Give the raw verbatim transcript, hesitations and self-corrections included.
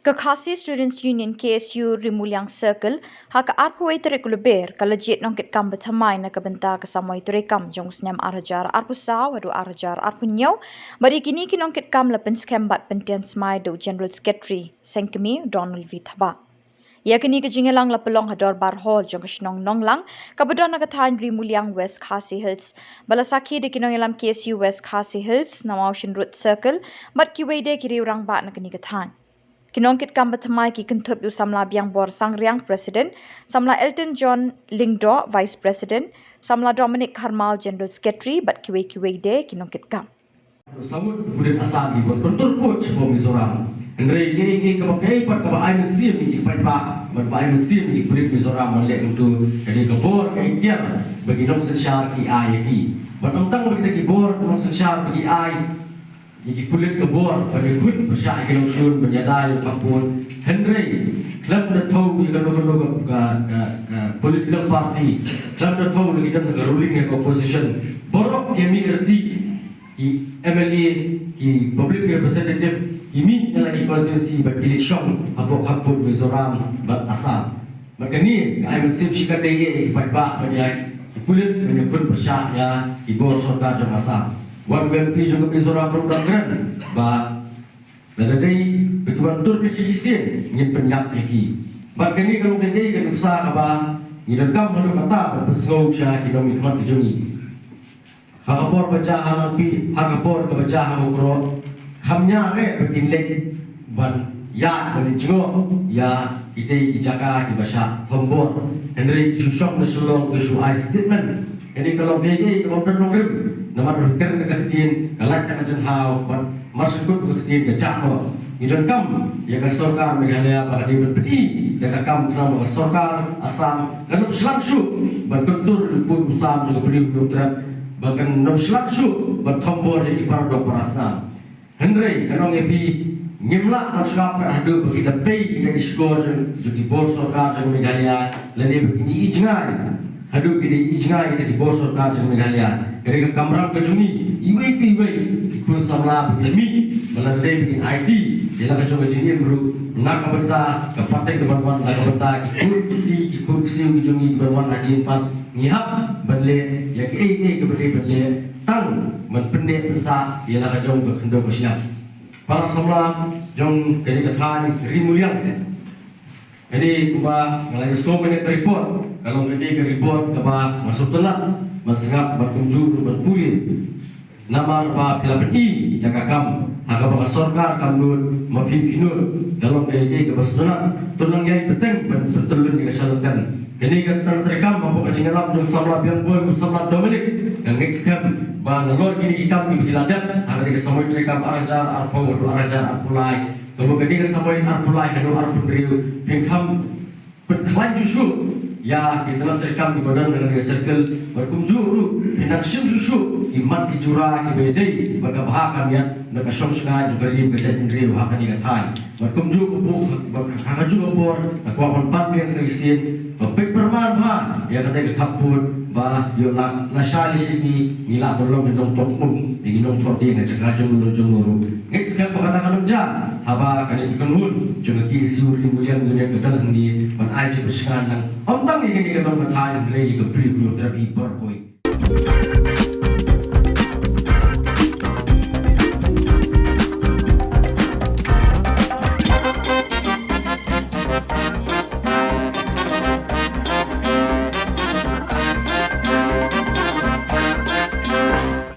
Ka Khasi Students Union, K S U, Rimuliang Circle, ha ka arphew wei tarik u Lber, ka la jied nongkitkam bathymmai na ka bynta ka samoi treikam jong u snem ar hajar arphew saw haduh ar hajar arphew hynñiew, bad ïa kine ki nongkitkam la pynskhem bad pyntian smai da u General Secretary Seng Kmie Donald V Thabah. Ïa kane ka jingïalang la pynlong ha Dorbar Hall jong ka shnong Nonglang, kaba don ha ka thaiñ Rimuliang, West Khasi Hills, ba la sakhi da ki nongïalam K S U West Khasi Hills, na Mawshynrut Circle, bad kiwei de ki riew rangbah na kane ka thaiñ. Ki nongkitkam bathymmai ki kynthup ïa u samla Biangbor Sangriang, President, samla Elton John Lyngdoh, Vice President, samla Dominic Kharmau, General Secretary, bad kiwei kiwei de ki nongkitkam. Samut pulit Assam ki bor pyntur put sha Mizoram. Hynrei ngi ngi kaba kai pat kaba ai mynsiem ngi paidbah, bad ba ai mynsiem ngi pulit Mizoram ban leh kumto. Ka dei ka bor ka ikhtiar ba ki nongsynshar ki ai ïa ki. Bad ym tang ba kita ki bor nongsynshar ba ki ai ïa ki pulit ka bor ban ïakhun pyrshah ïa ki nongshun ban ïada ïa ka pun. Hynrei khlem da thew ïa kano kano ka, ka, ka, ka political party, khlem da thew lada ki don ha ka ruling ne ka opposition, baroh ki mih riti, ki M L A, ki public representative, ki mih na la ki constituency bad ki leit shong hapoh khappud Mizoram bad Assam. Bad kane ka ai mynsiem shikatdei ïa ki paidbah ban ïa ki pulit ban ïakhun pyrshah ïa ki bor sorkar jong Assam. Wat u M P jong ka Mizoram ruh u dang kren ba lada dei ba ki wan tur beit sha shisien ngin pynïap ïa ki. Bad kane ka long kaei kaei ka nuksa kaba ngi donkam haduh katta ban pynsngew sha ki nongmihkhmat ki jong ngi. Ha ka por ba jia ha Langpih, ha ka por kaba jia ha Mukroh, kham ïa re ba kin leit ban ïaid ban jngoh ïa kitei ki jaka kiba shah thombor. Hynrei ki shu shong na Shillong ki shu ai statement. Kane ka long kaei kaei kaba ym don nongrim. Namar ba kren ka ktien ka lait ka jynhaw bad mar shu kut ka ktien ka jah noh. Ngi donkam ïa ka sorkar Meghalaya ba ka dei ban pyni da ka kam khnang ba ka sorkar Assam kan ym shlan shuh ban kyntur lynput u sam jong ka briew Hynñiewtrep, ba kan ym shlan shuh ban thombor ïa ki para doh para snam. Hynrei ngan ong ïa phi, ngim lah ban sngap kat haduh ba ki da pei kita ki shkor jong, jong ki bor sorkar jong Meghalaya lane ba kin ïohi jngai. Haduh ki dei ïohi jngai kita ki bor sorkar jong Meghalaya. Ka dei ka kamram ka jong ngi iwei pa iwei ki khun samla ba kin mih, ba lada dei ba kin aiti ïa la ka jong ka jingim ruh na ka bynta ka pateng kaban wan, na ka bynta ki khun kti ki khun ksiew ki jong ngi kiban wan ha ki ïing pat, ngi hap ban leh ïa kaei kaei kaba dei ban leh tang ban pynneh pynsah ïa la ka jong ka khyndew ka shyiap. Para samla jong kane ka thaiñ Ri Muliang, kane kumba nga la ïohsngew mynne ka report, ka long kane ka report kaba nga sngewtynnat ban sngap bad kumjuh ruh ban pule. Namar ba phi la pyni ïa ka kam ha kaba ka sorkar kam nud, ma phi phi nud, ka long kaei kaei kaba sngewtynnat. To nang ïai bteng ban pyntyllun ïa ka shalynter. Kane ka tnat treikam hapoh ka jingïalam jong samla Biangbor bad samla Dominic, nga ngeit skhem ba nalor kine ki kam kiba ki la dep ha kane ka samoi treikam ar hajar arphew haduh ar hajar arphew lai, kaba kane ka samoi arphew lai haduh arphew hynriew, phin kham pynkhlaiñ shuh shuh ïa ki tnat treikam kiba don ha kane ka circle, bad kumjuh ruh phin nang shim shuh shuh ki mat ki jura kiba ïadei bad ka bha ka miat bad ka shong shngaiñ jong ka ri bad ka jaitbynriew ha kane ka thaiñ. Bad kumjuh ka por, bad ha kajuh ka por nga kwah ban pan biang sa shisien ban peit pyrman bha ïa kata ka khappud ba ïoh la, lashai lashisngi ngi lah ban long ki nongthoh um, ki nongthoh dieng ha jaka jong no jong no ruh. Ngeit skhem ba kata kan ym jia haba kane ka kynhun jong ka K S U Ri Muliang Union ka don hangne ban ai jingpynshngaiñ lang ym tang ïa kane ka dong ka thaiñ hynrei ïa ka briew Hynñiewtrep hi baroh kawei.